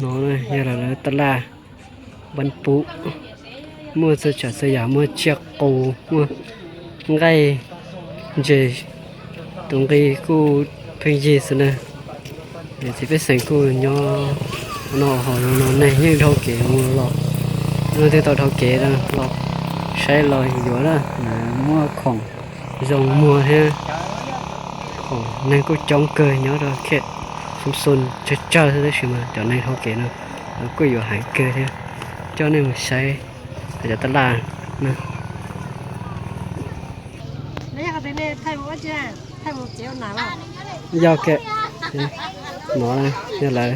No yog lawv taj laj Npab Pub, muaj txhua tsav txhua yam, muaj tsiaj qus, muaj nqaij ntses, tus nqi kuj pheej yig xwb na. Txiv pej xeem kuj nyob no, hauv no neeg yeej dhau kev mus los, leej twg tau dhau kev los saib los yuav na. Muaj khoom zoo muag thiab, khoom neeg kuj coob kawg nyob rau khej Xum Xum tsawg tsawg xwb, tab sis mas cov neeg dhau kev no kuj yuav heev kawg thiab. Coj nej mus saib cov taj laj na. Yog ke, no yog lawv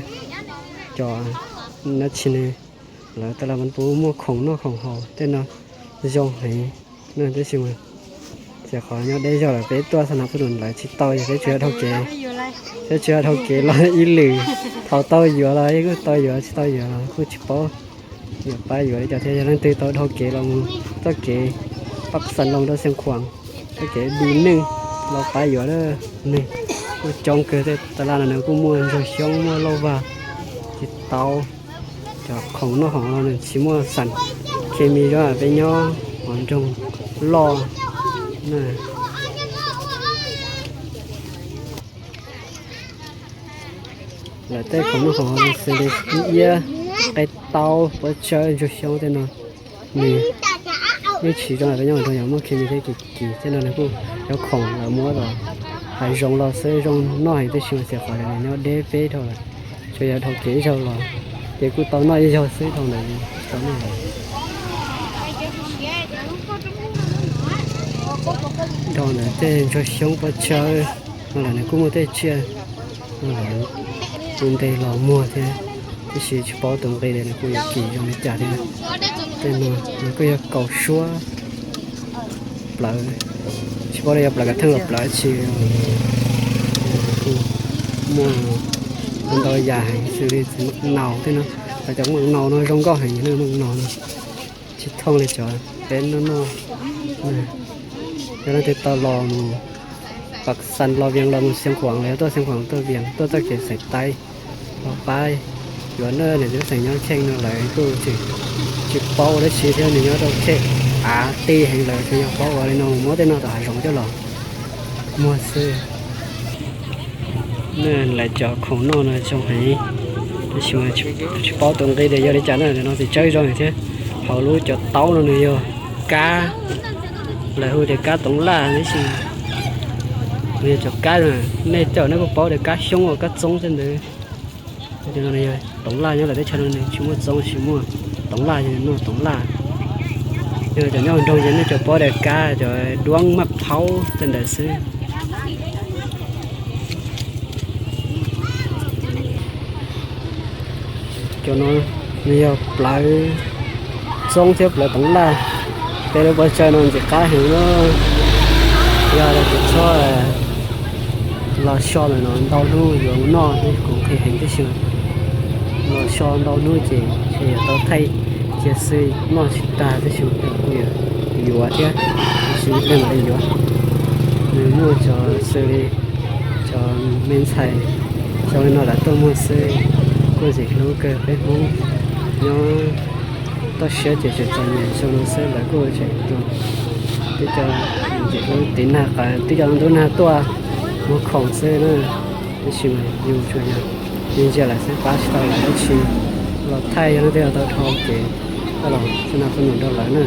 cov, no tsis ne, lawv taj laj Npab Pub muaj khoom noj khoom haus tej no zoo heev na, tab sis mas txhia qhov nyob deb zog lawm, peb tuaj xa na pub lawv tsis tau, yog peb tsuas yog dhau kev, peb tsuas yog dhau kev los ib lwm, thaum tau yuav los kuj tau yuav, tsis tau yuav los kuj tsis paub yuav pab yuav li cas thiab. Yog leej twg tau dhau kev los mus txoj kev Paj Xas Loos rau Xeev Khuam, txoj kev Di Neej los pab yuav na. Neeg kuj coob kawg, tej taj laj no nws kuj muaj ntsuag xyoob, muaj lauj vag, tsis tau, cov khoom noj haus no nws tsis muaj xam khes mis zoo peb nyob hauv nroog loj na. Lawv tej khoom noj haus xws li iab, qe taub, pob tsawb, ntsuag xyoob tej no nws yeej tsis zoo peb nyob hauv nroog, yog muaj khes mis thiab kis kis tej no nws kuj yog khoom lawv muab los hav zoov los xwb, zoo noj heev, tab sis mas txhia qhov nws nyob deb peb dhau lawm, tsuas yog dhau kev ib zaug los ces kuj tau noj ib zaug xwb, dhau ntawd tsis tau noj lawm. Dhau ntawd tej ntsuag xyoob pob tsawb no los nws kuj muaj tej tsiaj no los kuj ntes los muag thiab, tab sis tsis paub tus nqi li nws kuj yuav kis zoo li cas thiab. Tej no nws kuj yog kaus suab plawv, tsis paub li yog plawv kav theej los plawv dab tsi. Kuj muaj ntau yam heev xws li txiv maj naus tej no, lawv cov maj naus no zoo nkauj heev na, maj naus no tsis thooj li cov peb noj noj. Yog leej twg tau los mus Paj Xas los Vias los mus Xeev Khuam, los yog tuaj Xeev Khuam tuaj Vias tuaj txoj kev Xais Taib los pab yuav na, niam txiv pej xeem nyob cheej no lawv kuj tsis paub ua dab tsi thiab, nws nyob rau khej av ti heev, lawv tsis yog paub ua li no, muab tej no tom hav zoov coj los muag xwb. Lawv cov khoom noj no zoo heev, tab sis mas tsis paub tus nqi tias yog li cas na, no txiv tsawb zoo thiab. Hauv lub cov taub no nws yog kab, lawv hu tias kab toov laj, tab sis nws yog cov kab, nej cov nej kuj paub tias kab xyoob uas kab txoob tej ntawd. Toov laj nyob lawv teb chaws no nws tsis muaj txoob, tsis muaj, toov laj ces noj toov laj. Yog cov nyob nroog ces nej cov paub tias kab cov duab maj phaub tej ntawd xwb. Cov no nws yog plawv txoob thiab plawv toov laj. Peb lub pob tsawb no ntxim qab heev na. Yog tias kuv txhob los so ntawm no ntau hnub yuav mus noj, kuv nqhis heev tib si. Los so ntau hnub ces yuav tau thaij cia xwb, noj tsis tag tib si, kuv yuav thiab, tab sis ib pliag mam li yuav. Nws muaj cov xws li cov me ntxhais zoo li no lawv tuaj muag xwb, kuj ntxim hlub kawg peb Hmoob nyob toj siab ces tseem txom nyem zoo no xwb lawv kuj tseem tuaj. Twb cov ntxim hlub tiv nag qawv, twb cov ntub nag tuaj muag khoom xwb na, tab sis mas yus tsuas yog ntsia lawv xwb, pab tsis tau lawv dab tsi. Los thaij yog leej twg tau dhau kev coj los xa na pub num rau lawv na.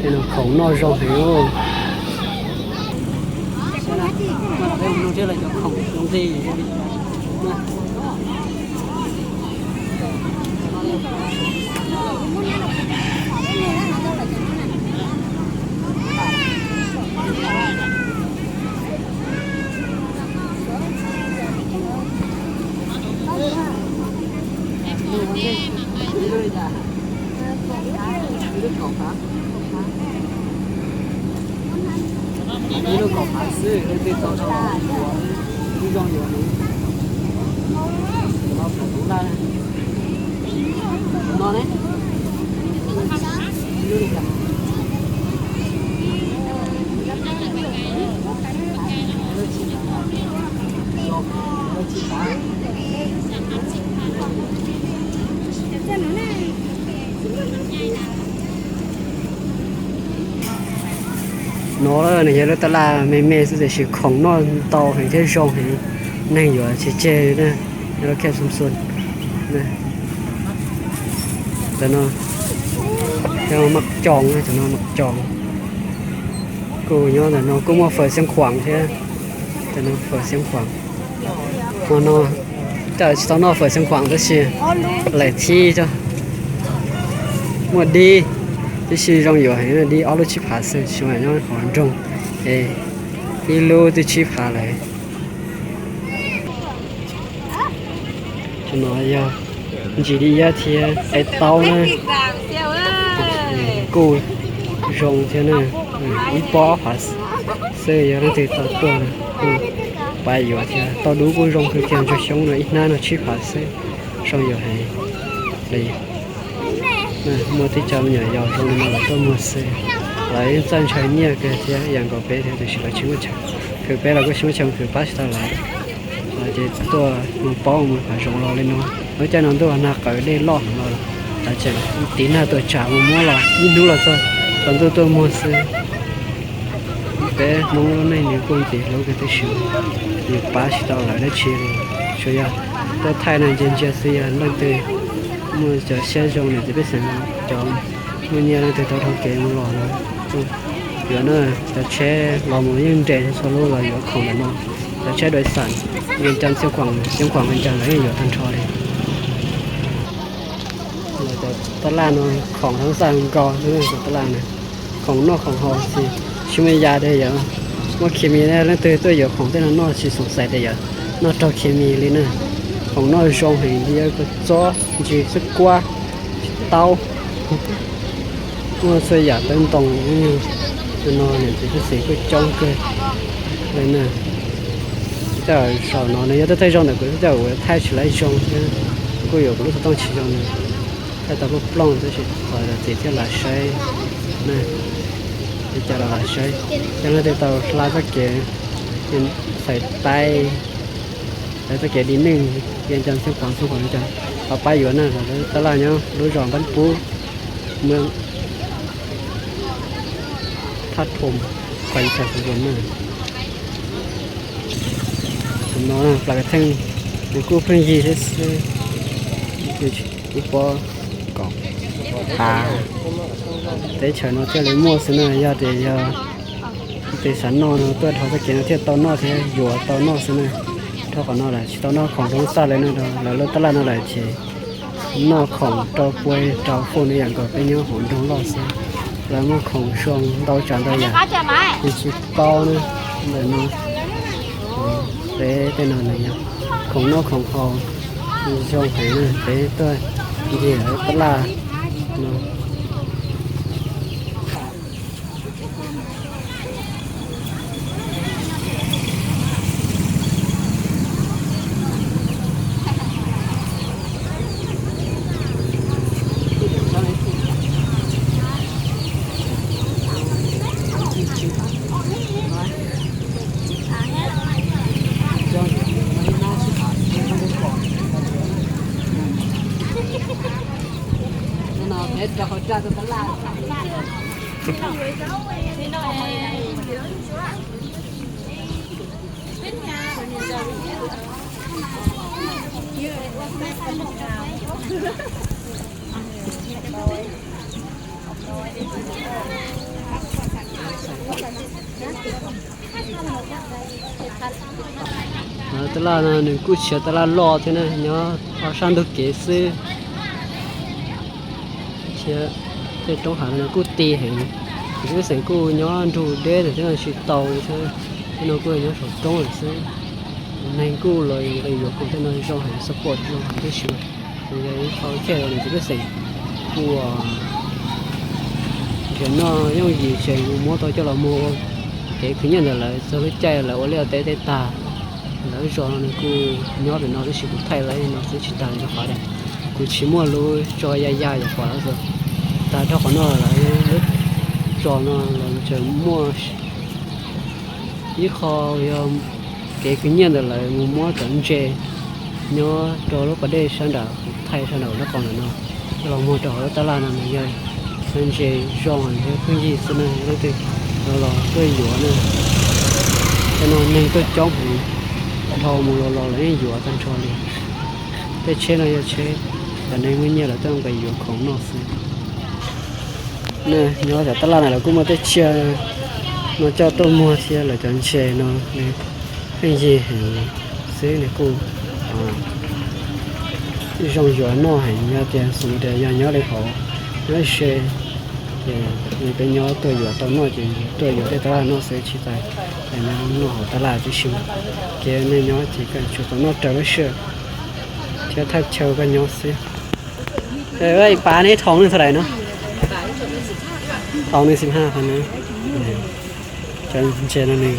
Tej no khoom noj zoo heev. Ib lub kaum phav xwb, leej twg tau dhau los yuav, ib zoo yuav li. Tus no plaws tus laj, tus no ne, ib lub li cas? Lub tsis tav, lub tsis tav, lub tsis tav. No nws yog lub taj laj me me xwb tiam sis khoom noj ntau heev thiab zoo heev, neeg yuav tseg tseg na. Yog lub khej xum xum, cov no yog maj coos, cov no maj coos. Kuj nyob ntawm no kuj muaj fawm xiab khuam thiab, cov no fawm xiab khuam. Hmo no cas tsis tau noj fawm xiab khuam tab sis laim thib, muaj dib, tib si zoo yuav heev, dib ob lub tsib phav xwb, tsis mas nyob hauv nroog es ib lub twb tsib phav lawm. Cov no yog ntsis dib iab thiab qe taub na, kuj zoo thiab na. Ib pob ob phav xwb, yog leej twg tau tuaj kuj pab yuav thiab. Tau dub kuj zoo kawg kiag, ntsuag xyoob no ib hnab no tsib phav xwb, zoo yuav heev li. Muaj tib co me nyuam yaus zoo li no los tuaj muag xwb, lawv yeej txawj ntshaw nyiaj kawg thiab ib yam nkaus peb thiab tiam sis lawv tsis muaj chaw khwv, peb los kuj tsis muaj chaw khwv pab tsis tau lawv. Lawv ces tuaj mus paub mus hav zoov los li no. Lub caij no ntuj nag qawv dej loj heev los lawv tseem tiv nag tuaj tsam mus muab los ib hnub los txog tsaus ntuj tuaj muag xwb. Peb Hmoob lub neej nws kuj nqhis hlub kawg tab sis yus pab tsis tau lawv dab tsi li. Tsuas yog tuaj thaij no ntsia ntsia xwb, yog leej twg muaj cov siab zoo niam txiv pej xeem, cov muaj nyiaj leej twg tau dhau kev mus los no, yuav na, cov tsheb los mus yeej nres txhua lub los yuav khoom ntawm no. Cov tsheb dais xam, Vias Cas, Xeev Khuam, Xeev Khuam Vias Cas lawv yeej yuav tag nrho li. Cov tab laj no khoom thoob xaj nkaus, cov tab laj no khoom noj khoom haus xwb, tsis muaj yam dab tsi. Muaj khes mis, leej twg tuaj yuav khoom tej no noj tsis xoom xaim tias yog noj raug khes mis li na. Khoom noj zoo heev li, kua txob, ntsis xwb kuab, taub, muaj txhua yam teeb ntoo. No niam txiv pej xeem kuj coob kawg li na. Tej zaum no nws yog tej thaij zoo ntawm kuv tej zaum kuv thaij tsis laib zoo thiab, kuj yuav kuv lub xov tooj tsis zoo na. Thaij tau plooj plooj tab sis thov zam txim thiab lam saib na. Li cas los lam saib, yog leej twg tau hla txoj kev Xais Taib, txoj kev Dim Neej, Vias Cas, Xeev Khuam, Xeev Khuam, Vias Cas, thov pab yuav na. Tab laj nyob lub zos Npab Pub, Thaj Thom, Khuam Xas Xas Zos na. Tus no Plas Kas Theej, nws kuj pheej yig thiab xwb, ib pob kaum phav. Teb chaws no thiaj li muaj xwb na, yog tias yog leej twg xav noj no tuaj dhau txoj kev no thiaj tau noj thiab yuav tau noj xwb na. Dhau qhov no lawm tsis tau noj khoom zoo txaj li no, lawv lub tab laj no lawm ces noj khoom rau pua rau foj no yam nkaus peb nyob hauv nroog loj xwb. Lawv muaj khoom zoo ntau tsav ntau yam, nws tsis paub na. Ntawm no peb tej no nws yog khoom noj khoom haus zoo heev na, peb tuaj ncig lawv tab laj no. Tab laj no nws kuj tsis yog tab laj loj thiab na, nyob ob sab ntug kev xwb. Thiab tej roob hav no kuj ti heev, tus pej xeem kuj nyob nrug deb ntawm thiab no tsis tau li thiab. Tej no kuj nyob saum roob lawm xwb. Neeg kuj los nqis yuav khoom tej no zoo heev, support zoo heev tib si. Nws yog ib qho thiaj li tus pej xeem kuj nrhiav noj yooj yim ces mus muab tau coj los muag ua kev khwv nyiaj ntawm lawv txog lub caij lawv ua liaj ua teb tag. Lawv zos no nws kuj nyob pem no tab sis kuv thaij lawv no xwb tsis tas li rau qhov tias kuv tsis muaj lub tso ya ya yuav pom lawv. Tag nrho qhov no lawv lub zos no lawv tseem muaj ib qho yog kev khwv nyiaj ntawm lawv mus muab cov ntses nyob rau lub pas dej sab nram, thaij sab nram lub qhov ntawm no, coj los muag rau hauv lub tab laj no nws yog ntses zoo thiab pheej yig xwb na. Leej twg Los los tuaj yuav na. Cov no neeg tuaj coob heev, dhau mus los los lawv yeej yuav tag nrho li. Tej tsheb no yog tsheb cov neeg muaj nyiaj lawv tuaj nqis yuav khoom noj xwb. Nyob cov tab laj no lawv kuj muaj tej tsiaj no coj tuaj muag thiab, lawv cov ntses no nws pheej yig heev xwb, nws kuj zoo yuav noj heev. Yog tias xws li tias yog nyob li hauv, nyob ze, ces peb nyob tuaj yuav tau noj ces tuaj yuav tej tab laj noj xwb, tsis tas nyob noj hauv tab laj tib si. Kev nej nyob ces koj tsuas tau noj raws lub sij hawm thiab thaj chaw koj nyob xwb. Ib pav neb thov nws txog daim no, thov nws xib haj no. Cov ntses no nws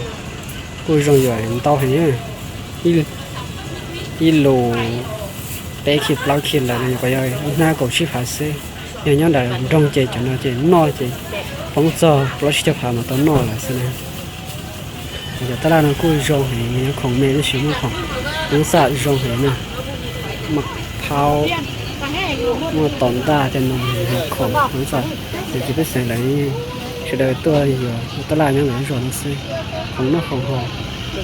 kuj zoo yuav ntau heev, ib lus peb kis plaub kis lawm, nyuam qhuav yog ib hnab kaum tsib phav xwb. Yog nyob nram nroog ces cov no ces noj ces poob txog plaub tsib caug phav mas tau noj lawm xwb na. Cov tab laj no kuj zoo heev, nws yog khoom me tab sis muaj khoom noob xam zoo heev na. Muaj phaub, muaj tom ntaj tej no, khoom noob xam. Ces peb xeem lawv sawv daws tuaj yuav tab laj nyob ntawm lub zos no xwb. Khoom noj khoom haus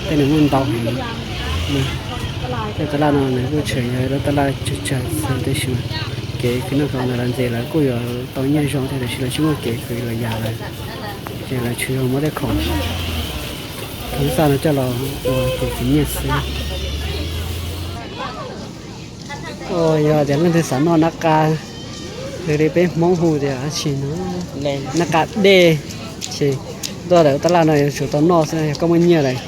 tej nws muaj ntau heev. Tej tab laj no nws kuj tseem yog lub tab laj tsawg tsawg xwb tab sis mas kev khwv noj khwv haus ntawm lawv ntxiv lawv kuj yuav tau nyiaj zoo thiab, tab sis lawv tsis muaj kev khwv los yam lawm, ces lawv tsuas yog muab tej khoom noob xam no coj los ua kev khwv nyiaj xwb. Yog tias leej twg xav noj nab qa, xws li peb Hmoob hu tias dab tsi no, nab qa dej, ces tuaj ntawm tab laj no yuav tsum tau noj xwb, yog koj muaj nyiaj lawm,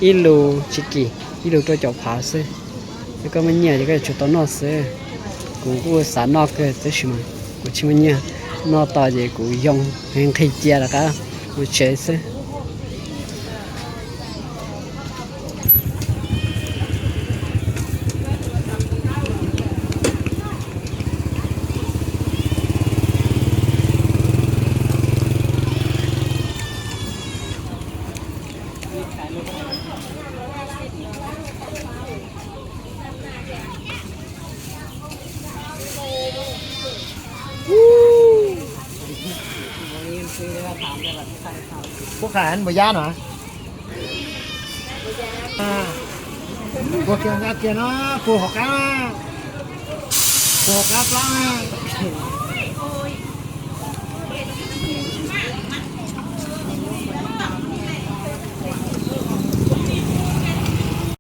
ib lus tsis kim, ib lus rau caum phav xwb. Yog koj muaj nyiaj ces koj yuav tsum tau noj xwb. Kuv kuj xav noj kawg tab sis mas kuv tsis muaj nyiaj, noj tau ces kuv yoo heev nqhis cia rov qab mus tsev xwb. Kuv qham npaum yab no. Kuv kiag no, kuv hauv qab, kuv hauv qab plab na.